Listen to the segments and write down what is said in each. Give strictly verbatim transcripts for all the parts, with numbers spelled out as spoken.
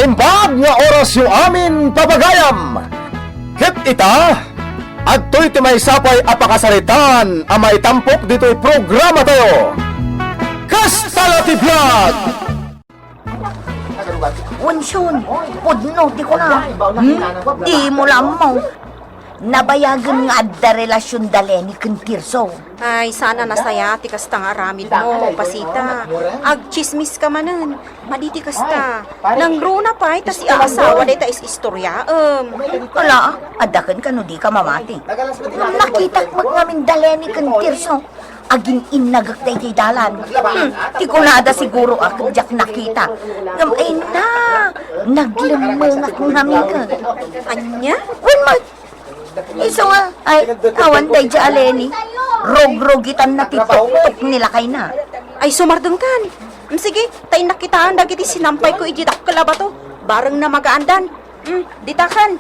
Imbag nga orasyo amin, papagayam! Ket ita, adtoy ti maysa pay a pakasaritaan a maitampok ditoy programatayo. Kasta la ti biag! Wension, pudno ti kuna. Hmm? Dimo la ammo. Nabayagen nga adda relasion da Leni ken Tirso. Ay, saan a nasaya ti kasta nga aramidmo, Pasita. Agtsismis ka manen. Madi ti kasta. Nangruna pay ta siaasawa dayta is-istoriaem. Ala, adda ken kano dika mamati. Ngem nakitak met ngamin da Leni ken Tirso. Agin-innagek daydiay dalan. Hmm, ti kunada siguro a ket diak nakita. Ngem ay na, naglemmengak ngamin ket. Ania? Wen met, isu nga, ay, awan daydiay a Leni. Rugrogitanna ti tuktok ni lakayna. Ay, sumardengkan. Mm, sige, ta innak kitaen dagiti sinampayko idiay dakkel a bato. Bareng namagaandan. Mm, ditakan.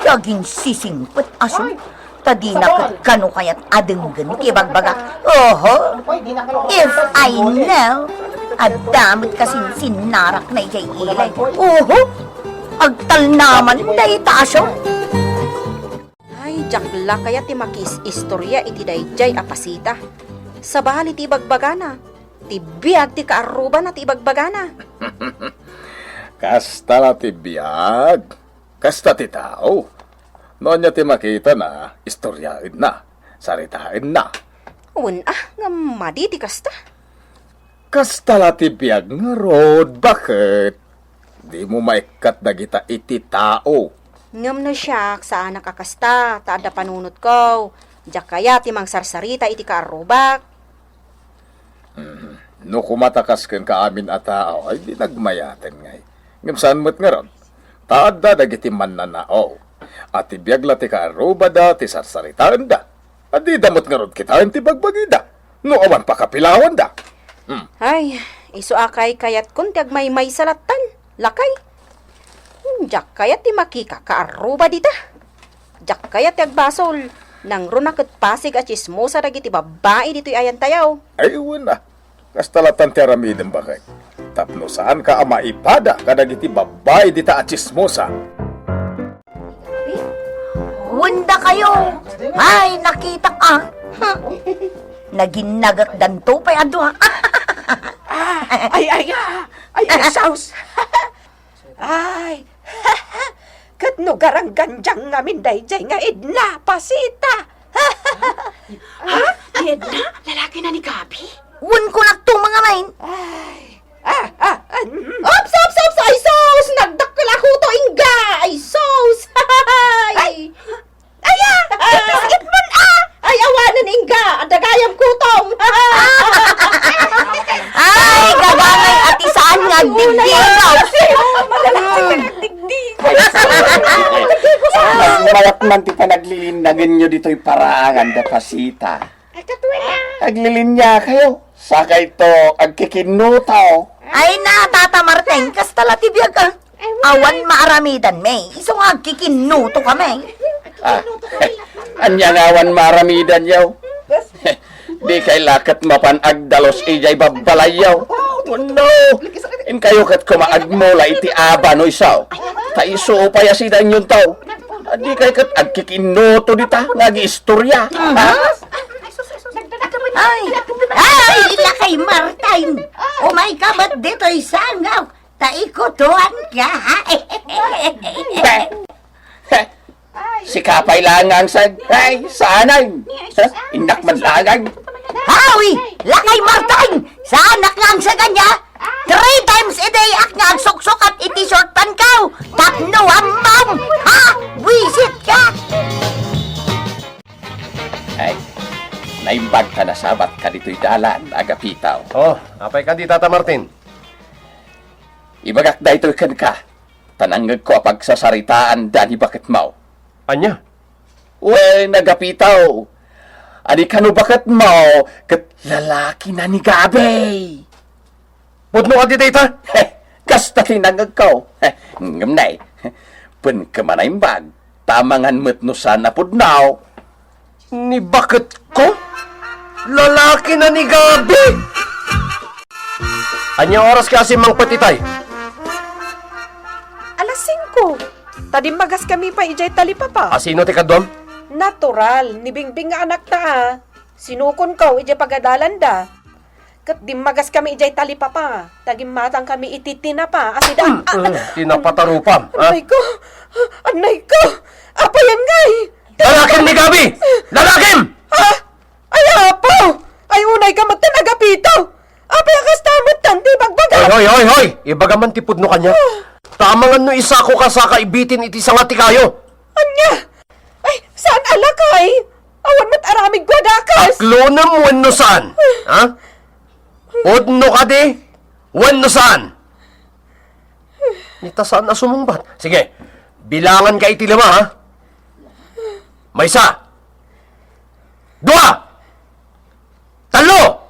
Daginsisingpet a siud, ta dina ket kano kayat a denggen ti ibagbagak. Oho! If I know, adda met kasinsinnarakna idiay ilay. Oho! Agtalnaman dayta a siud. Ay, diak la kayat ti makiis-istoria iti daydiay a Pasita. Sabali ti ibagbagana, ti biag ti kaarrubana ti ibagbagana. Kasta la ti biag. Kasta ti tao. No ania ti makitana, istoriaenna, saritaenna. Wen a, ngem madi ti kasta. Kasta la ti biag ngarud, baket? Dimo maikkat dagita iti tao. Ngem no siak, saanak a kasta, ta adda panunotko. Diak kayat ti mangsarsarita iti kaarrubak. Mm. No kumatakas kenka amin a tao, ay di nagmayaten ngay. Ngem saan met ngarud, ta adda dagiti mannanao a ti biag la ti kaarrubada ti sarsaritaenda. Adda met ngarud kitaen ti bagbagida, no awan pakapilawanda. Hmm. Ay, isu a kaykayatkon ti agmaymaysa lattan, lakay. Diak kayat ti makikakaarruba dita. Diak kayat ti agbasol. Nangruna ket pasig a tsismosa dagiti babbai ditoy ayantayo. Ay, wen a. Kasta lattan ti aramidem, baket. Tapno saanka a maipada kadagiti babbai dita a tsismosa. Wen dakayo. Ay, nakitak a. Naginnagakdanto pay a dua. Ah, ay, ay, ah, ay, ay, saus. Ay, ket no garanggandiang ngamin daydiay nga Edna, Pasita. Ha? Ni Edna? Lalakina ni Gabi? Wen kunakto, mga main. Ay. Ah, ah, ah, mm. Ops, ops, ops! Ay, sus! Nagdakkel a kuto, ingga! Ay, sus! Ay! Ay! Aya! Ipis-it man, ah! Ay, awanen, ingga! Adda gayam kutom! Ay, gagangay a ti saan nga agdigdigaw. Madalas ka agdigdigaw. Mas mayat man ti panaglinnagenyo ditoy paraangan da Pasita. Ay, katuloy na. Aglilinya kayo. Sakayto, agkikinnuto. Ay na, Tata Martin, kasta la ti biag, ah. Awan maaramidan, may. Isu nga agkikinnuto kami. Ah, ania nga awan maaramidan, yaw? Di kay la ket mapan agdalus idiay babbalayyo. No, inkayo ket koma agmula iti aba no isu. Ta isu pay a sidaennyo, taw. Di kay ket agkikinnuto dita nga agiistorya. Ha? Ay, ay, lakay Martin. Umay ka met ditoy sangaw. Ta ikutuan ka, ha? Be! He! Sika pay la nga angsag. Ay, saanay! Ha? Innak man la ngay. Hawi! Lakay Martin! Saanak nga angsag ania? Three times a day ak nga agsuksukat iti short pant ko. Tapno ammom, ha? Buisit ka! Ay, naimbag ta nasabat ka ditoy dalan, agapitaw. Oh, apay kadi, Tata Martin? Ibagak daytoy kenka, ta nangngegko a pagsasaritaanda ni baketmo. Ania? Wen, agapitaw, a ni kano baketmo ket lalakina ni Gabi. Pudno kadi dayta? He, kasta ti nangngegko. He, ngem nay, wen ka man a imbag, ta amangan met no saan a pudno. Ni baketko? Lalakina ni Gabi! Ania oras kayat a simmangpet itay? Alas singko. Ta dimmagas kami pay idiay talipapa. A sino ti kaduam? Natural, ni Bingbing nga anakta a. Sinukonko idiay pagadalanda. Ket dimmagas kami idiay talipapa. Ta gimmatang kami iti tinapa. Asida. Hmm, hmm, tinapa ta rupam, ha? Anay ko. Anay ko. Apay ngay? Lalakim ni Gabi! Lalakim! Ha? Ay, Apo! Ay, unay ka met tan, Agapito! Apay a kasta met tan ti ibagbaga? Hoy, hoy, hoy, hoy! Ibaga man ti pudno kaniak. Ta amangan no isako ka sa kaibitin iti sanga ti kayo. Ania? Ay, saan a lakay? Awan met aramidko a dakes. Aklonem wenno saan? Ha? Pudno kadi wenno saan? Ita saan a sumungbat. Sige, bilangan ka iti lima, ha? Maysa. Dua. Tallo.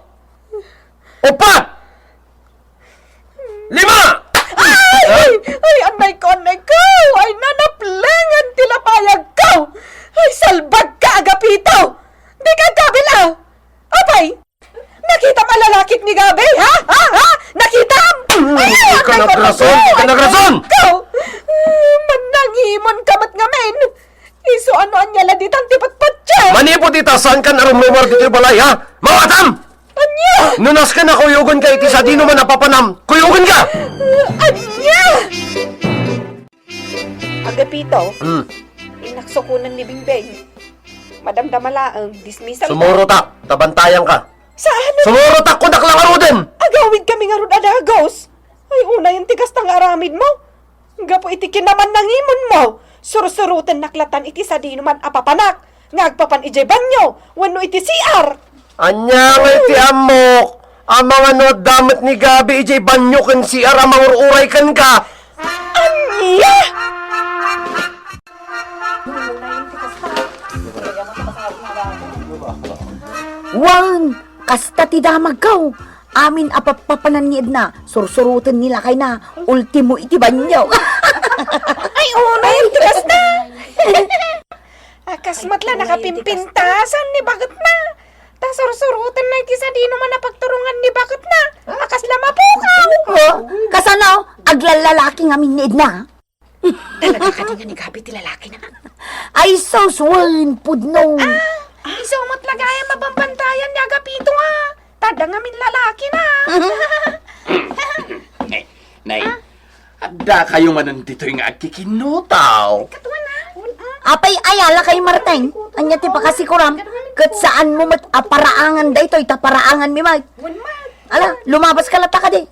Uppat. Lima. Ay! Ay, anay ko, anay ko! Ay, nanaplengen ti lapayagko! Ay, salbag ka, Agapito! Di ka adda bala! Apay! Nakitam a lalakik ni Gabi, ha? Ha? Ha? Nakitam? Mm, ay, di ka ay, nagrason, di ka nagrason! Ay, ko! Mannangimon ka met ngamin! Isu a no ania la ditan ti patpatiem! Manipud ita, saankan a rumrumar ditoy balay, ha? Mawatam! Ania? No nasken a kuyogen ka iti sadino man a papanam, kuyogen ka! Ania? Agapito, hmm, innak sukonen ni Bingbing. Madamdama laeng, dismisal. Sumurotak, ta bantayan ka. Saan? Sumurotak, kunak la ngaruden! Agawid kami ngarud a dagus. Ay, unayen ti kasta nga aramidmo. Gapu iti kinamannangimonmo, sursurotennak latan iti sadino man a papanak nga agpapan idiay banyo wenno iti C R. Ania ngay ti ammok? Amangan no adda met ni Gabi idiay banyo ken C R a mangur-uray kenka. Ania? Wen, kasta ti damagko. Amin a pappapanan ni Edna, sursuroten ni lakayna, ultimo iti banyo. Ay, unayen ti kasta. A kas met la nakapimpintasan ni baketna. Ta sursurotenna iti sadino man a pagturongan ni baketna. A kasla mapukaw. Oh, kasano? Aglallalaki ngamin ni Edna. Talaga kadi nga ni Gabi ti lalakina? Ay, sus, wen, pudno. Ah, isu met la gayam a bambantayan ni Agapito, ah. Ta adda ngamin lalakina. Nay, nay, ah, adda kayo manen ditoy nga agkikinnotaw. Katuan, ah. Apay, ayala kay Marteng. Ania ti pakasikuram? Ket saanmo met a paraangan daytoy, ta paraanganmi met. Wen, ma. Ala, lumabas ka latta kadi.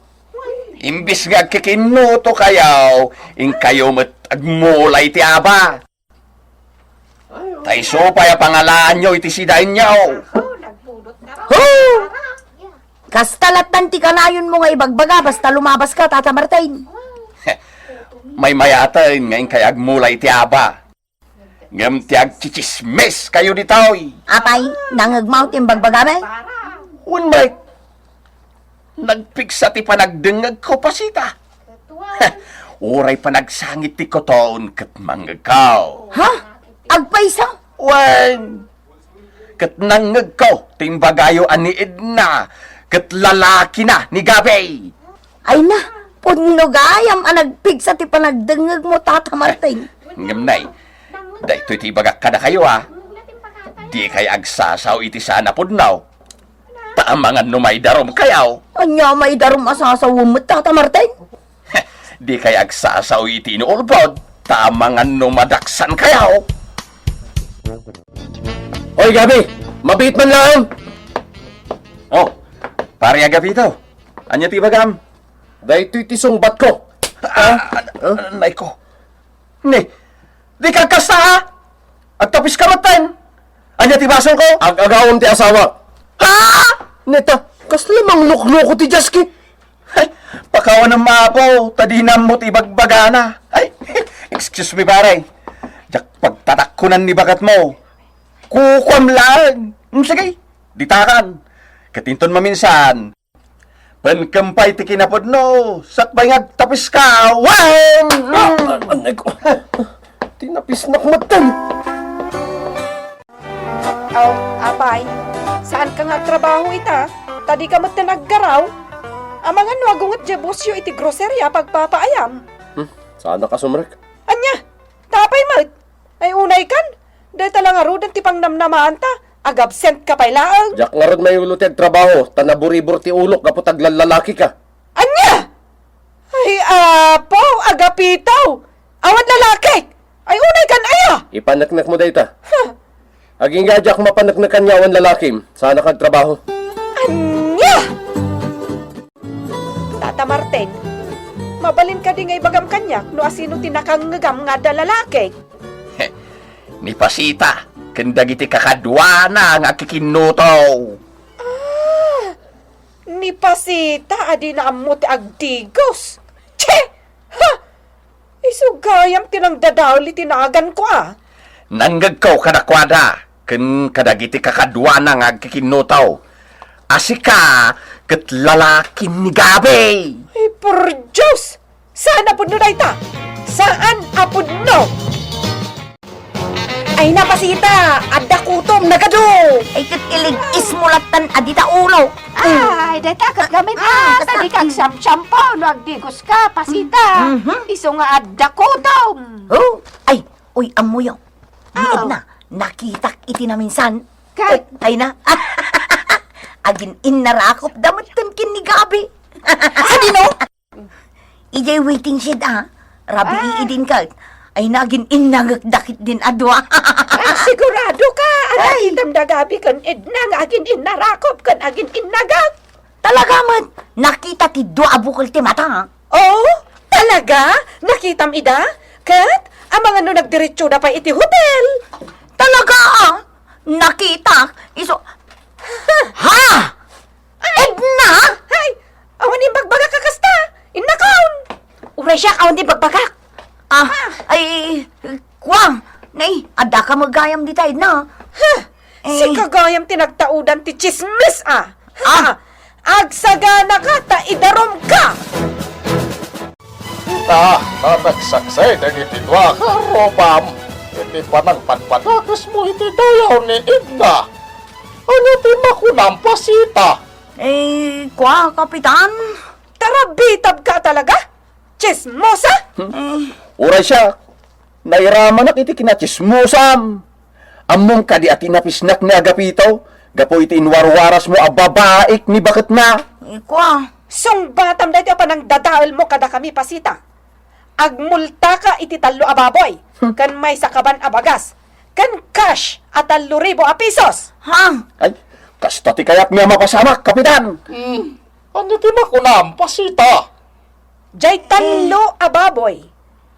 Imbis nga agkikinnoto kayo, inkayo met agmulay ti aba. Ta isu pay a pangalaanyo iti sidaenyo. Huh! Kasta lattan ti kanayonmo nga ibagbaga basta lumabas ka, Tata Martin. Maymayaten nga inkayo agmulay ti aba. Ngem ti agtsitsismis kayo ditoy. Apay, nangngegmo ti imbagbagami? Wen, Mike. Nagpigsa ti panagdengngegko, Pasita. Uray panagsangit ti koton ket mangngegko. Ha? Agpayso? Wen, ket nangngegko ti imbagayo a ni Edna ket lalakina ni Gabi. Ay na, pudno gayam a nagpigsa ti panagdengngegmo, Tata Martin. Ngem nay, daytoy ti ibagak kadakayo, a. Dikay agsasao iti saan a pudno. Ta amangan no maidarum kayo. Ania maidarum a sasawem met, Tata Martin? Dikay agsasao iti inuulbod. Ta amangan no madaksan kayo. Oy, Gabi! Mabiit man laeng! Oh, Pare Agapito, ania ti ibagam? Daytoy ti sungbatko. Ah, ah, ah, nay ko. Ni, di ka kasta, ha? Agtapis ka metten. Ania ti basolko? Ag-agawam ti asawa. Ha? Neta, kasla manglukloko ti Jaski. Ay, pakawanem, Apo, ta dinam met ibagbagana. Ay, excuse me, pare. Diak pagtatakkonan ni baketmo. Kukuam laeng. Hmm, sige, ditakan. Ket inton maminsan, penkem pay ti kinapudno, sakbay nga agtapis ka. Wen! Ah, ah, anay ko. Tinapisnak metten. Aw, apay, saan ka nga agtrabaho ita? Ta di ka metten aggaraw? Amangan no agunget diay busyo iti groceria a pagpapaayam. Hmm, saanak a sumrek. Ania? Tapay met. Ay unay kan? Dayta la ngaruden ti pangnamnamaanta. Agabsent ka pay laeng. Diak ngarud mayulo ti agtrabaho, ta naburibur ti ulok gapu ta aglallalaki ka. Ania? Ay, apo, agapito! Awan lalaki! Ay, unay kan aya! Ipaneknek mo dayta. Huh. Agingga diak mapaneknekan nga awan lalakim, saanak agtrabaho. Ania? Tata Martin, mabalin kadi nga ibagam kaniak no asino ti nakangngegam nga adda lalaki? Ni Pasita, ken dagiti kakaduana nga akikinnuto. Ah, ni Pasita a dina ammo ti agdigos. Che! Ha! Isu gayam ti nangdadael iti naganko a. Nangngegko kadakuada ken kadagiti kakaduana nga agkikinnuto a sika ket lalakim ni Gabi. Ay, por Dios! Saan a pudno dayta? Saan a pudno? Ay na, Pasita! Adda kutom, nagadu! Ay, ket ilig-is mo lattan a dita ulo. Ay, dayta ket gamin, ah, ta dika agsiamsiampaw no agdigos ka, Pasita. Mhm. Isu nga adda kutom. Oh, ay, uy, ammoyo. Ni Aw. Edna, nakitak iti naminsan. Kat- Ay na. Agin-innarakopda metten ken ni Gabi. Sadino? Idiay waiting shed, ah. Rabii Ah. idin ket. Ay, nagin-innangek dakit din a dua. Ay, sigurado ka. Ay. Nakitam da Gabi ken Edna nga agin-innarakop ken agin-innagak. Talaga met, nakita ti dua a bukel ti mata. Oh, talaga? Nakitam ida? Ket, amangan no nagdiretso da pay iti hotel? Talaga, ah. Nakita. Isu, ha? Edna? Ay, awan imbagbagak a kasta. Innakon. Uray siak, awan imbagbagak. Ah, ay, kua. Nay, adda ka met gayam dita, Edna. Huh, Eh. Sika gayam ti nagtaudan ti tsismis, ah. Ah. Agsagana ka, ta idarum ka. Ta, ta nagsaksay dagiti dua nga arrubam iti panangpadpadakesmo iti dayaw ni Edna. Ania ti makunam, Pasita? Eh, kua, Kapitan? Tarabitab ka talaga? Tsismosa? Hmm? Eh. Uray siak, nairamanak iti kinatsismosam. Ammom kadi a tinapisnak ni Agapito gapu iti inwarwarasmo a babaik ni baketna? Eh, kua. Sungbatam daytoy a panangdadaelmo kadakami, Pasita. Agmultaka iti tallo a baboy, hmm, ken maysa kaban a bagas, ken cash a tallo ribu a pisos. Ha? Ay, kasta ti kayatmi a mapasamak, Kapitan. Hmm. Ania ti makunam, Pasita? Jay tallo a baboy,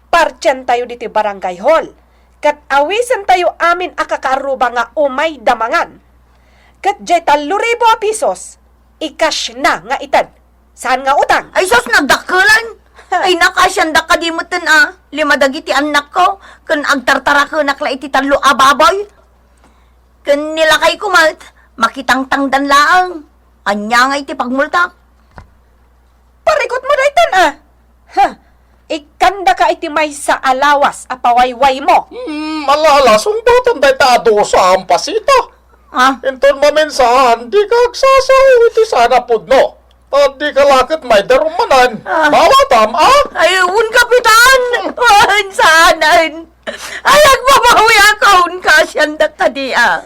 partientayo ditoy barangay hall, ket awisentayo amin a kakaarruba nga umayda mangan. Ket jay tallo ribu a pisos, i-cash na nga ited. Saan nga utang? Ay, sus, nagdakkelan! Ha. Ay, nakasiandak kadi metten a lima dagiti annakko, ken agtartarakenak la iti tallo a baboy. Ken ni lakayko met, makitangtangdan laeng. Ania ngay ti pagmultak? Parikutmo daytan, a. Ha, ikkandaka iti maysa a lawas a pawaywaymo. Hmm, ala, ala, sungbatam dayta a dusam, Pasita. Ah. Inton maminsan, dika agsasao iti saan a pudno. Ta dika la ket maydarum manen. Ah. Bawatam, a? Ay, wen, Kapitan! Wen, saanen! Ay, agbabawiak, a, wen, kasiandak kadi, a.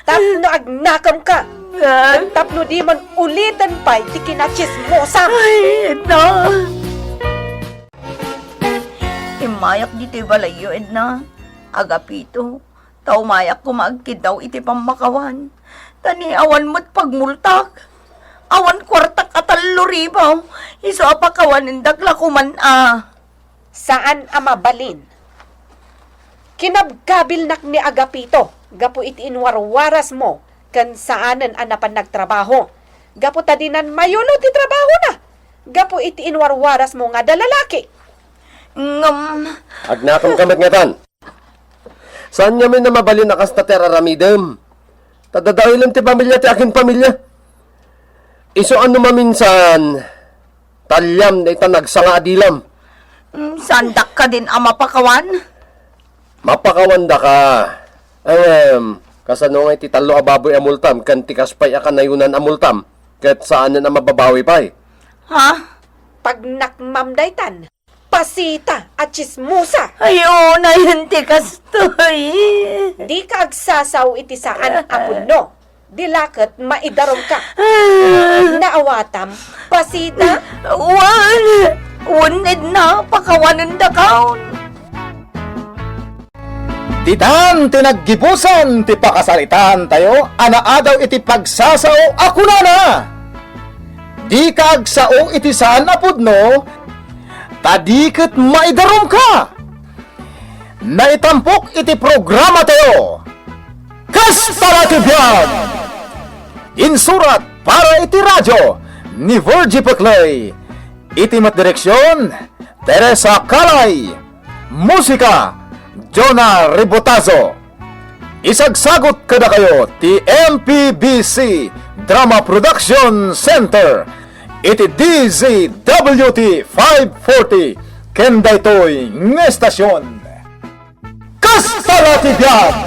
Tapno agnakemka. Ah. Tapno dimon uliten pay ti kinatsismosam. Ay, Edna. Immayak ditoy balayyo, Edna. Agapito. Ta umayak koma agkiddaw iti pammakawan. Ta ni awan met pagmultak. Awan kuartak a tallo ribu. Isu a pakawanendak la koman a. Saan a mabalin. Kinabkabilnak ni Agapito gapu iti inwarwarasmo ken saanen a napan nagtrabaho. Gapu ta dinan mayulo ti trabahona. Gapu iti inwarwarasmo nga adda lalaki. Ngem. Agnakemka met ngatan. Saan ngamin a mabalin a kasta ti ar-aramidem. Ta dadaelen ti pamilia ti akin pamilia. Isu a no maminsan, taliam dayta nagsanga a dilam. Mm, saandak kadin a mapakawan? Mapakawandaka. Ngem, kasano ngay ti tallo a baboy a multam ken ti kas pay a kanayonan a multam, ket saanen a mababawi pay? Ha? Pagnakmam daytan. Pasita a tsismosa! Ay, unay ti kastoy. Dika agsasao iti saan a pudno. Dila ket maidarumka. Naawatam, pasita? Wen, wen, Edna, pakawanendakaon. Ditan ti naggibusan ti pakasaritaan tayo a naadaw iti pagsasao a kunana, "Dika agsao iti saan a pudno, ta di ket maidarumka." Naitampok iti programa tayo, Kasta la ti biag! Insurat para iti radio ni Virgie Peclay. Iti met direksion, Teresa Calay. Musika, Jonah Ribotazo. Isagsagut kadakayo ti M P B C Drama Production Center iti D Z W T five forty ken daytoy nga estasion. Kasta la ti biag!